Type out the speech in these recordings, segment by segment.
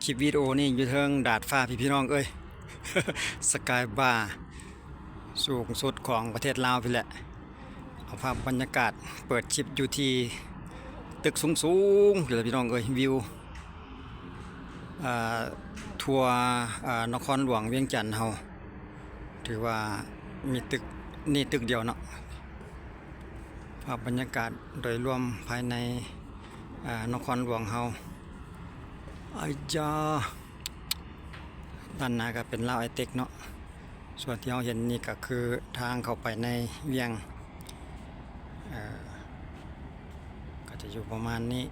ຄລິບວິດີໂອນີ້ຢູ່ເທິງດາດຟ້າພີ້ ພີ່ນ້ອງເອີຍ ສະກາຍບາ ສູງສຸດຂອງປະເທດລາວພີ້ແຫຼະ. ເອົາພາບບັນຍາກາດ ເປີດຄລິບຢູ່ທີ່ຕຶກສູງໆ ພີ້ແຫຼະ ພີ່ນ້ອງເອີຍ. ວິວ ອາ ທົ່ວ ອາ ນະຄອນຫຼວງວຽງຈັນເຮົາ ຖືວ່າມີຕຶກນີ້ຕຶກດຽວເນາະ. ພາບບັນຍາກາດໂດຍລວມພາຍໃນ ອາ ນະຄອນຫຼວງເຮົາ. ອາຢາ ດ້ານໜ້າກໍເປັນລາວໄອເຕັກເນາະ. ສ່ວນທີ່ເຮົາເຫັນນີ້ກໍຄືທາງເຂົ້າໄປໃນວຽງ ເອີ ກໍຈະຢູ່ປະມານນີ້.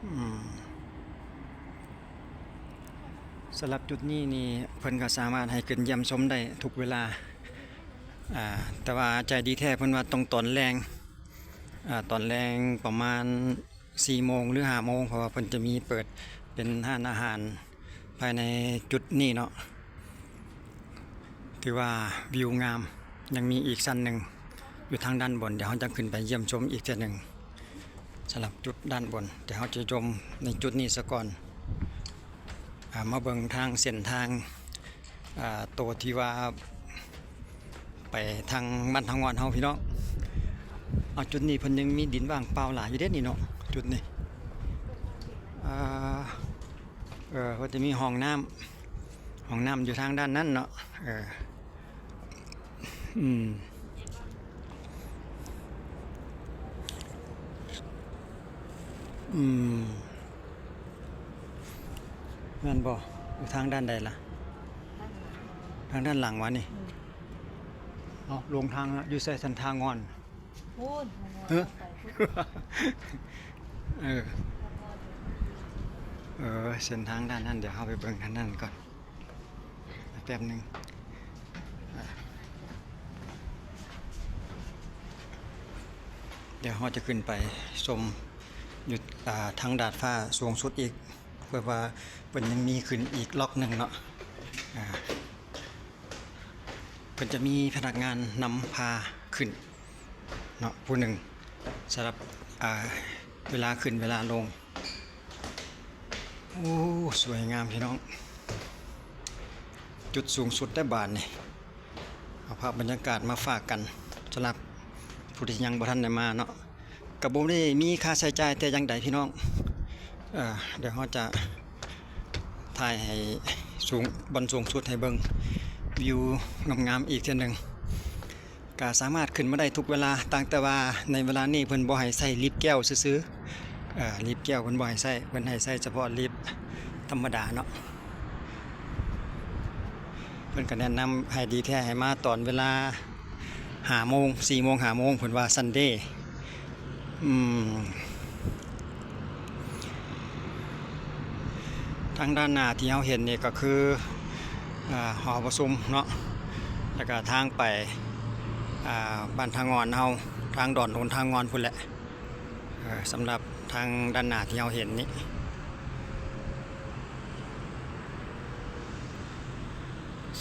ອືມ ສຳລັບຈຸດນີ້ນີ້ ເພິ່ນກໍສາມາດໃຫ້ຂຶ້ນຢ້ຽມຊົມໄດ້ທຸກເວລາ ອາ ແຕ່ວ່າໃຈດີແທ້ເພິ່ນວ່າຕ້ອງຕອນແລງ ອາ ຕອນແລງປະມານສີ່ໂມງ ຫຼື ຫ້າໂມງ ເພາະວ່າເພິ່ນຈະມີເປີດເປັນຮ້ານອາຫານພາຍໃນຈຸດນີ້ເນາະ. ຖືວ່າວິວງາມ. ຍັງມີອີກຊັ້ນໜຶ່ງຢູ່ທາງດ້ານບົນ ດຽວເຮົາຈະຂຶ້ນໄປຢ້ຽມຊົມອີກເທື່ອໜຶ່ງ. ສຳລັບຈຸດດ້ານບົນ ດຽວເຮົາຈະຊົມໃນຈຸດນີ້ສາກ່ອນ. ອາ ມາເບິ່ງທາງເສັ້ນທາງ ອາ ໂຕທີ່ວ່າໄປທາງບ້ານທາງງອນເຮົາ ພີ່ນ້ອງ. ເອົາ ຈຸດນີ້ເພິ່ນຍັງມີດິນວ່າງເປົ່າຫຼາຍຢູ່ເດ້ນີ້ເນາະ ຈຸດນີ້. ອາ ເອີ ເພິ່ນຈະມີຫ້ອງນ້ຳ ຫ້ອງນ້ຳຢູ່ທາງດ້ານນັ້ນເນາະ. ເອີ ອືມ ອືມ ແມ່ນບໍ່? ຢູ່ທາງດ້ານໃດລະ? ທາງດ້ານຫຼັງວະນີ້? ອືມ ເອົາ ລົງທາງລະ ຢູ່ໃສຊັ້ນ ທ່າງ່ອນ? ພຸ້ນ ເອີ ເອີ ເອີ ເສັ້ນທາງດ້ານນັ້ນ ດຽວເຮົາໄປເບິ່ງທາງນັ້ນກ່ອນ ແປັບໜຶ່ງ. ດຽວເຮົາຈະຂຶ້ນໄປຊົມຢູ່ ອາ ທາງດາດຟ້າສູງສຸດອີກ ເພາະວ່າເພິ່ນຍັງມີຂຶ້ນອີກລັອກໜຶ່ງເນາະ. ອາ ເພິ່ນຈະມີພະນັກງານນຳພາຂຶ້ນເນາະ ຜູ້ໜຶ່ງ ສຳລັບ ອາ ເວລາຂຶ້ນເວລາລົງ. ໂອ້ ສວຍງາມພີ່ນ້ອງ ຈຸດສູງສຸດແລ້ວບາດນີ້. ເອົາພາບບັນຍາກາດມາຝາກກັນ ສຳລັບຜູ້ທີ່ຍັງບໍ່ທັນໄດ້ມາເນາະ. ກໍບໍ່ໄດ້ມີຄ່າໃຊ້ຈ່າຍແຕ່ຢ່າງໃດພີ່ນ້ອງ. ເອີ ດຽວເຮົາຈະຖ່າຍໃຫ້ສູງ ບ່ອນສູງສຸດໃຫ້ເບິ່ງ ວິວງາມໆອີກເທື່ອໜຶ່ງ. ກໍສາມາດຂຶ້ນມາໄດ້ທຸກເວລາ ຕ່າງແຕ່ວ່າໃນເວລານີ້ເພິ່ນບໍ່ໃຫ້ໃຊ້ລິບແກ້ວຊື່ໆ. ເອີ ລິບແກ້ວເພິ່ນບໍ່ໃຫ້ໃຊ້ ເພິ່ນໃຫ້ໃຊ້ສະເພາະລິບທຳມະດາເນາະ. ເພິ່ນກໍແນະນຳໃຫ້ດີແທ້ ໃຫ້ມາຕອນເວລາຫ້າໂມງ ສີ່ໂມງ ຫ້າໂມງ ເພິ່ນວ່າ Sunday. ອືມ ທາງດ້ານໜ້າທີ່ເຮົາເຫັນນີ້ກໍຄື ອາ ຫໍປະຊຸມເນາະ ແລ້ວກໍທາງໄປ ອາ ບ້ານທ່າງ່ອນເຮົາ ທາງດອນໂນນທ່າງ່ອນພຸ້ນແຫຼະ. ເອີ ສຳລັບທາງດ້ານໜ້າທີ່ເຮົາເຫັນນີ້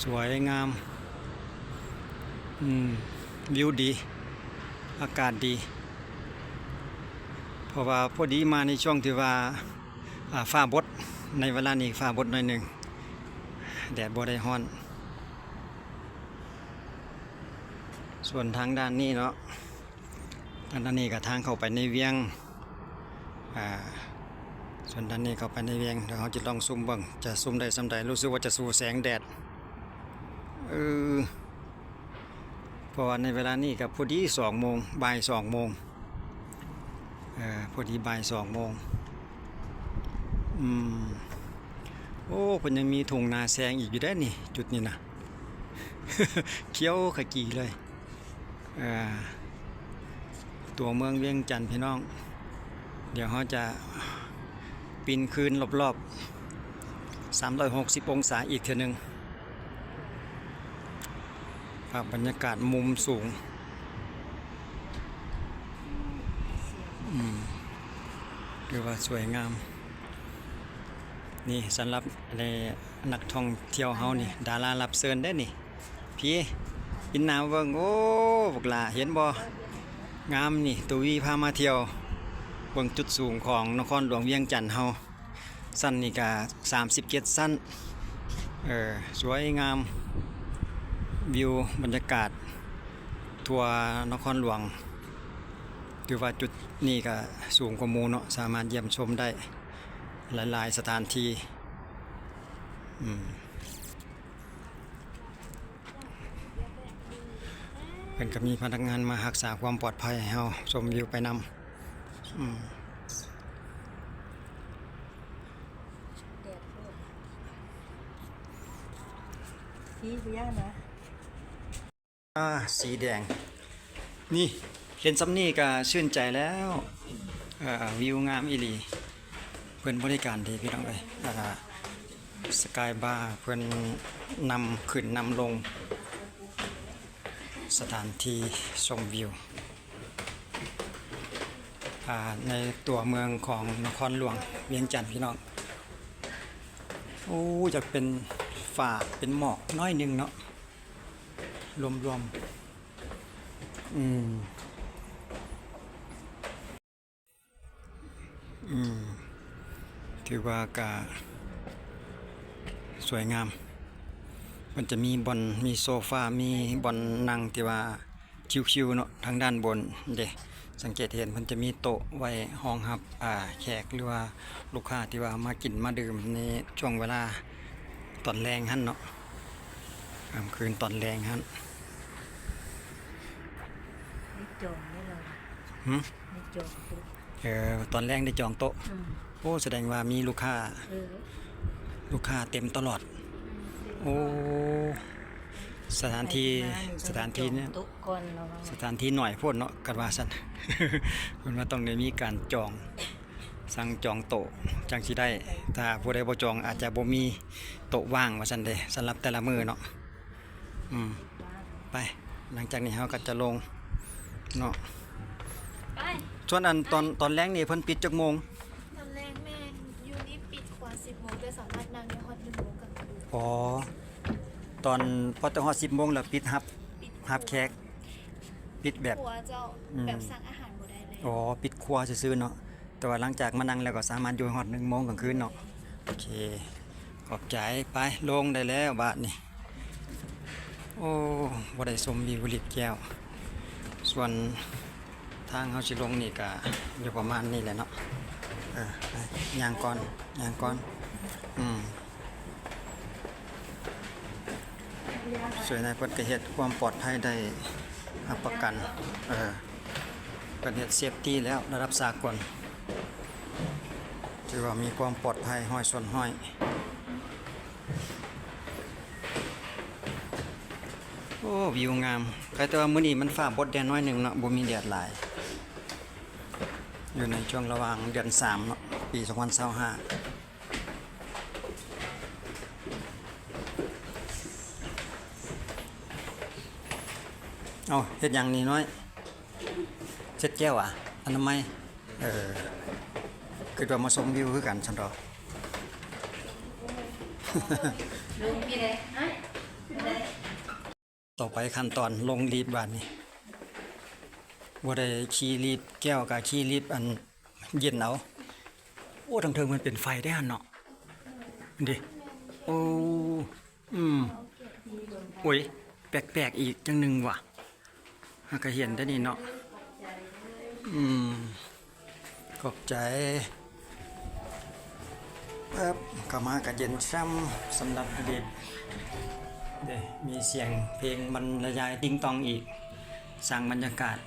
ສວຍງາມ ອືມ ວິວດີ ອາກາດດີ ເພາະວ່າພໍດີມາໃນຊ່ວງທີ່ວ່າ ອາ ຟ້າບົດ ໃນເວລານີ້ຟ້າບົດໜ້ອຍໜຶ່ງ ແດດບໍ່ໄດ້ຮ້ອນ. ສ່ວນທາງດ້ານນີ້ເນາະ ທາງດ້ານນີ້ກໍທາງເຂົ້າໄປໃນວຽງ ອາ ສ່ວນດ້ານນີ້ເຂົ້າໄປໃນວຽງ ດຽວເຮົາຈະລອງຊູມເບິ່ງ ຈະຊູມໄດ້ສ່ຳໃດ ຮູ້ສຶກວ່າຈະສູ້ແສງແດດ. ເອີ ເພາະວ່າໃນເວລານີ້ກໍພໍດີສອງໂມງ ບ່າຍສອງໂມງ ເອີ ພໍດີບ່າຍສອງໂມງ. ອືມ ໂອ້ ເພິ່ນຍັງມີທົ່ງນາແຊງອີກຢູ່ເດ້ນີ້ ຈຸດນີ້ນະ ຂຽວຂະຈີເລີຍ. ເອີ ຕົວເມືອງວຽງຈັນພີ່ນ້ອງ ດຽວເຮົາຈະປິ່ນຄືນລອບໆ ສາມຮ້ອຍຫົກສິບອົງສາອີກເທື່ອໜຶ່ງ. ພາບບັນຍາກາດມຸມສູງ ອືມ ຖືວ່າສວຍງາມ. ນີ້ສຳລັບນັກທ່ອງທ່ຽວເຮົານີ້ ດາລາຮັບເຊີນເດ້ນີ້. ພີ້ ປິ່ນໜ້າເບິ່ງ ໂອ້ ບັກຫຼ້າ ເຫັນບໍ່? ງາມນີ້ ໂຕວີພາມາທ່ຽວ. ເບິ່ງຈຸດສູງຂອງນະຄອນຫຼວງວຽງຈັນເຮົາ, ຊັ້ນນີ້ກະສາມສິບເຈັດຊັ້ນ. ເອີ ສວຍງາມ, ວິວບັນຍາກາດທົ່ວນະຄອນຫຼວງ. ຖືວ່າຈຸດນີ້ກະສູງກວ່າໝູ່ເນາະ, ສາມາດຢ້ຽມຊົມໄດ້ຫຼາຍໆສະຖານທີ່. ອືມ ເພິ່ນກະມີພະນັກງານມາຮັກສາຄວາມປອດໄພໃຫ້ເຮົາຊົມວິວໄປນຳ. ອືມ ແດດໂພດ ສີບໍ່ຢ້ານນະ. ອ່າ ສີແດງ ນີ້ ເຫັນສ່ຳນີ້ກະຊື່ນໃຈແລ້ວ. ເອີ ວິວງາມອີ່ຫຼີ. ເພິ່ນບໍລິການດີພີ່ນ້ອງເອີຍ. ອ່າ ສະກາຍບາ ເພິ່ນນຳຂຶ້ນນຳລົງ ສະຖານທີ່ຊົມວິວ ອ່າ ໃນຕົວເມືອງຂອງນະຄອນຫຼວງວຽງຈັນພີ່ນ້ອງ. ໂອ້ ຢາກເປັນຝ້າເປັນໝອກໜ້ອຍໜຶ່ງເນາະ ລວມໆ. ອືມ ອືມ ຖືວ່າກະສວຍງາມ. ມັນຈະມີບ່ອນ ມີໂຊຟາ ມີບ່ອນນັ່ງທີ່ວ່າ ຄິວໆເນາະ ທາງດ້ານບົນເດ້. ສັງເກດເຫັນເພິ່ນຈະມີໂຕະໄວ້ຮອງຮັບ ອ່າ ແຂກ ຫຼືວ່າລູກຄ້າທີ່ວ່າມາກິນມາດື່ມໃນຊ່ວງເວລາຕອນແລງຫັ້ນເນາະ, ຄ່ຳຄືນຕອນແລງຫັ້ນ. ໄດ້ຈອງແລ້ວລະຫວາ? ຫື? ໄດ້ຈອງໂຕະ. ເອີ ຕອນແລງໄດ້ຈອງໂຕະ. ອືມ ໂອ້ ສະແດງວ່າມີລູກຄ້າ ເອີ ລູກຄ້າເຕັມຕະຫຼອດ. ອືມ ໂອ້ ສະຖານທີ່ ໃຜຊິມານີ້ ສະຖານທີ່ນີ້ ຈອງໂຕະກ່ອນລະຫວາ? ສະຖານທີ່ໜ້ອຍໂພດເນາະ ກັນວ່າຊັ້ນ. ເພິ່ນວ່າຕ້ອງໄດ້ມີການຈອງ ສັ່ງຈອງໂຕະຈັ່ງຊິໄດ້, ຖ້າຜູ້ໃດບໍ່ຈອງອາດຈະບໍ່ມີໂຕະວ່າງວ່າຊັ້ນເດ້ ສຳລັບແຕ່ລະມື້ເນາະ. ອືມ ໄປ ຫຼັງຈາກນີ້ເຮົາກໍຈະລົງເນາະ. ໄປ ສ່ວນອັນຕອນ ຕອນແລງນີ້ເພິ່ນປິດຈັກໂມງ? ຕອນແລງແມ່ນຢູ່ນີ້ປິດກວ່າສິບໂມງ ແຕ່ສາມາດນັ່ງໄດ້ຮອດໜຶ່ງໂມງກາງຄືນ. ອໍ ຕອນ ພໍແຕ່ຮອດສິບໂມງແລ້ວປິດຮັບ ປິດ ຮັບແຂກ ປິດແບບຄົວເຈົ້າ. ອືມ ແບບສັ່ງອາຫານບໍ່ໄດ້ແລ້ວ. ອໍ ປິດຄົວຊື່ໆເນາະ. ແຕ່ວ່າຫຼັງຈາກມານັ່ງແລ້ວກໍສາມາດຢູ່ຮອດໜຶ່ງໂມງກາງຄືນເນາະ. ໂອເຄ ຂອບໃຈ. ໄປ ລົງໄດ້ແລ້ວບາດນີ້. ໂອ້ ບໍ່ໄດ້ຊົມວິວລິບແກ້ວ. ສ່ວນທາງເຮົາຊິລົງນີ້ກະຢູ່ປະມານນີ້ແຫຼະເນາະ. ເອີ ໄປ ຍ່າງກ່ອນ ຍ່າງກ່ອນ. ອືມ ສ່ວນໃຫຍ່ເພິ່ນກໍເຮັດຄວາມປອດໄພໄດ້ຮັບປະກັນ. ເອີ ເພິ່ນເຮັດເຊຟຕີ້ແລ້ວ ລະດັບສາກົນ ຖືວ່າມີຄວາມປອດໄພຮ້ອຍສ່ວນຮ້ອຍ. ໂອ້ ວິວງາມ. ໃຄແຕ່ວ່າມື້ນີ້ມັນຟ້າບົດແດ່ໜ້ອຍໜຶ່ງເນາະ, ບໍ່ມີແດດຫຼາຍ. ຢູ່ໃນຊ່ວງລະຫວ່າງເດືອນສາມເນາະ ປີສອງພັນຊາວຫ້າ. ເອົ້າ ເຮັດຫຍັງນີ້ນ້ອຍ? ເຊັດແກ້ວຫວາ? ອະນາໄມ? ເອີ ຄິດວ່າມາຊົມວິວຄືກັນຊັ້ນດອກ. ລົງພີ້ເດ້ ອ້າຍ ຂຶ້ນໄດ້. ຕໍ່ໄປຂັ້ນຕອນລົງລິບບາດນີ້ ບໍ່ໄດ້ຂີ່ລິບແກ້ວ ກະຂີ່ລິບອັນເຢັນເອົາ. ໂອ້ ທາງເທິງມັນເປັນໄຟໄດ້ຫັ້ນເນາະ ເດ້. ໂອ້ ອືມ ໂອ້ຍ ແປກໆອີກຈັ່ງໜຶ່ງຫວາ. ຫາກະເຫັນໄດ້ນີ້ເນາະ. ອືມ ຂອບໃຈ. ເອີບ ເຂົ້າມາກະເຢັນຊ່ຳ ສຳລັບເດັກເດ້ ມີສຽງເພງບັນລະຍາຍຕິງຕອງອີກ ສ້າງບັນຍາກາດ.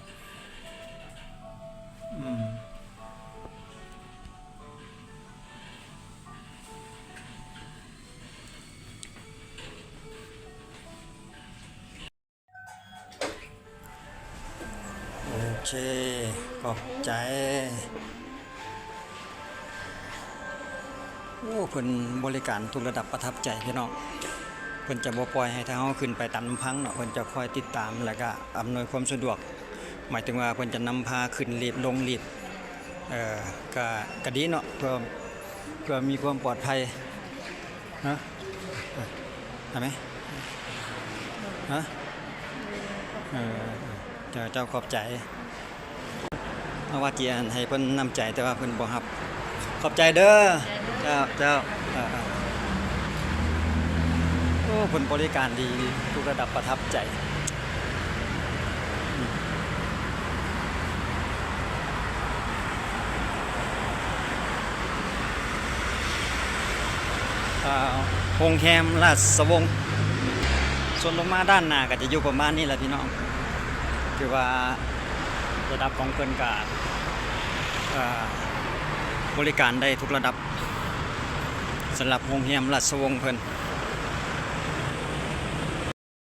ອືມ. ໂອເຄ ຂອບໃຈ. ໂອ້ ເພິ່ນບໍລິການທຸກລະດັບປະທັບໃຈພີ່ນ້ອງ. ເພິ່ນຈະບໍ່ປ່ອຍໃຫ້ທາງເຮົາຂຶ້ນໄປຕາມລຳພັງເນາະ, ເພິ່ນຈະຄອຍຕິດຕາມ ແລະກະອຳນວຍຄວາມສະດວກ. ໝາຍເຖິງວ່າເພິ່ນຈະນຳພາຂຶ້ນລິບ ລົງລິບ. ເອີ ກະ ກະດີເນາະ ເພື່ອ ເພື່ອມີຄວາມປອດໄພ. ຮະ? ເອົາໄໝ? ຮະ? ເອີ ເຈົ້າ ເຈົ້າຂອບໃຈ. ເຮົາວ່າຊິອັນໃຫ້ເພິ່ນນ້ຳໃຈ ແຕ່ວ່າເພິ່ນບໍ່ຮັບ. ຂອບໃຈເດີ. ເຈົ້າ ເຈົ້າ. ເອີ ໂອ້ ເພິ່ນບໍລິການດີ ທຸກລະດັບປະທັບໃຈ. ອ່າ ໂຮງແຮມລາຊະວົງ ສ່ວນລົງມາດ້ານໜ້າກໍຈະຢູ່ປະມານນີ້ແຫຼະພີ່ນ້ອງ. ຖືວ່າລະດັບຂອງເພິ່ນກໍ ອ່າ ບໍລິການໄດ້ທຸກລະດັບ ສຳລັບໂຮງແຮມລາຊະວົງເພິ່ນ.